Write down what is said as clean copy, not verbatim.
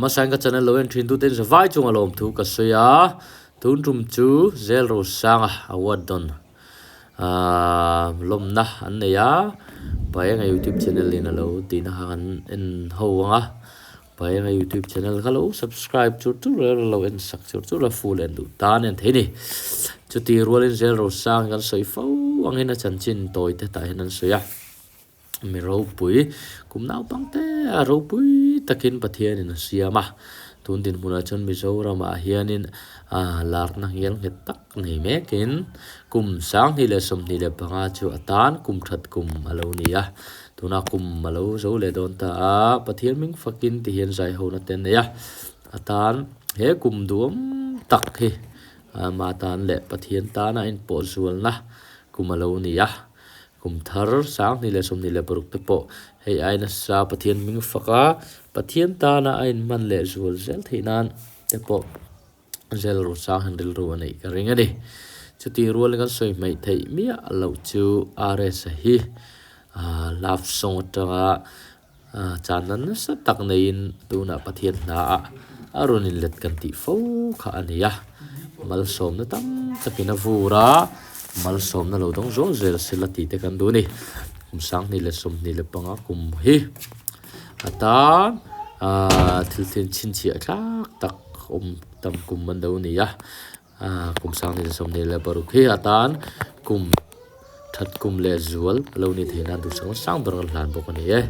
Hmasain ka channel lo en thin tute in zavai chunga lawmthu ka sawi a, tun tum chu Zel Rosanga award dawn aaa lawmna an nei a, Paenga youtube channel in a lo tihna kha kan en ho ang a, Paenga youtube channel kha lo subscribe chur chur a lo en sak chur chur a full en duh tan en thei a ni. Chuti rualin Zel Rosanga kan sawi fo angin a chanchin tawi te tah hian an sawi a. Mi ropui, kum naupang te a ropui takin Pathianin a siam a, tun dinhmunah chuan Mizoramah hianin larna ngial nghet tak nei mekin kum 2025 chu a tan kum that kum a lo ni a, tunah kum a lo zo leh dawn ta a, Pathian hming fakin ti hian zaihona te an nei a, a tan he kum duam tak hi ama tan leh Pathian tana inpawh zualna kum a lo ni a. Kum thar 2026 te pawh hei ai nasa Pathian hming fak a, Pathian tana a inhman leh zual zel theih nan te pawh zel ru sang hian rilru a neih ka ring a ni. Chutih rualin kan sawi hmaih theih miah loh chu RS-a hi love song atanga channa nasa tak neiin tunah Pathian hnaah a rawn inlet kan tih fo kha a ni a, malsawmna tam takin a vur a, malsawmna lo dawng zawng zel sela tih te kan duh a ni. Kum 2025 kum hi atan thil thil chhinchhiah thlak tak awm tam kum an lo ni a. Kum 2026 hi atan kum that kum leh zual a lo ni thei nan duhsak sang ber kan hlan bawk a ni e.